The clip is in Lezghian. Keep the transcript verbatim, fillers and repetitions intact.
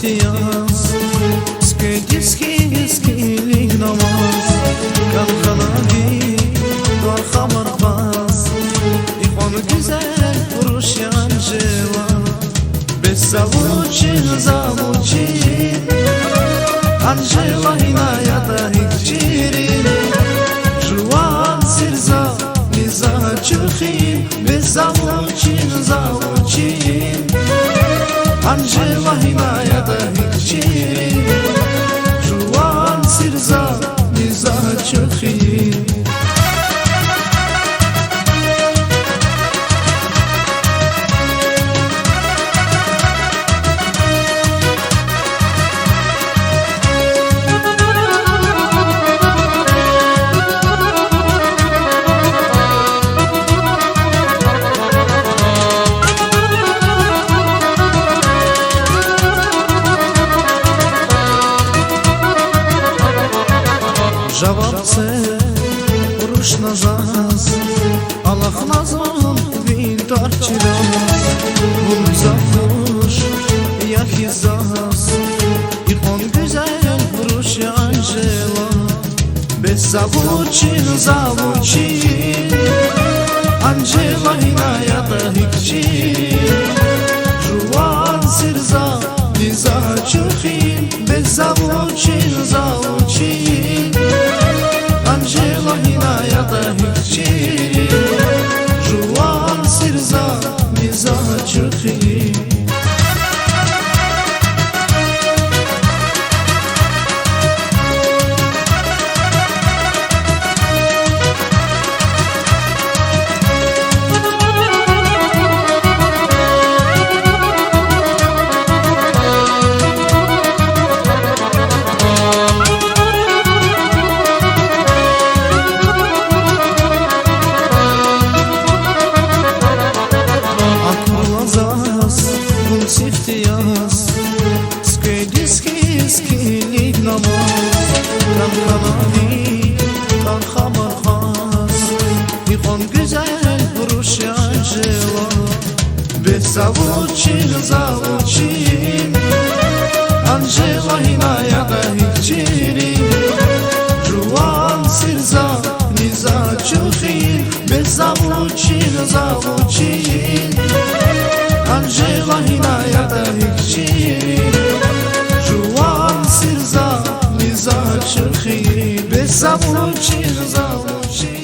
яз, цуькведиз хьиз килиг намаз, кӀан хьана ви тӀвар хабар кьаз, икьван гуьзел руш я Анжела. Бес за вучин, за вучин, Анжела, гьина ятӀа гьикӀ чирин, жуван сир за, ни за чуьхуьн, бес за вучин, за вучин, Анжела, гьина ятӀа гьикӀ чирин, жуван сир за, ни за чуьхуьн. Жаваб це, рушна заз, алахъна зун ви тӀвар чираз, вун за хуш я хьиз заз, икьван гуьзел руш я Анжела. Бес за вучин, за вучин, Анжела, гьина ятӀа гьикӀ чирин, жуван сир за, ни за чуьхуьн, бес за вучин, за вучин, Анжела, гьина ятӀа гьикӀ чирин, жуван сир за, ни за чуьхуьн. Акурла заз вун сифте яз, цуькведиз хьиз килиг намаз, кӀан хьана ви тӀвар хабар кьаз, икьван гуьзел руш я Анжела. Бес за вучин, за вучин, Анжела, гьина ятӀа гьикӀ чирин, жуван сир за, ни за чуьхуьн, бес за вучин, за вучин, Анжела, гьина ятӀа гьикӀ чирин, жуван сир за, ни за чуьхуьн, бес за вучин, за вучин.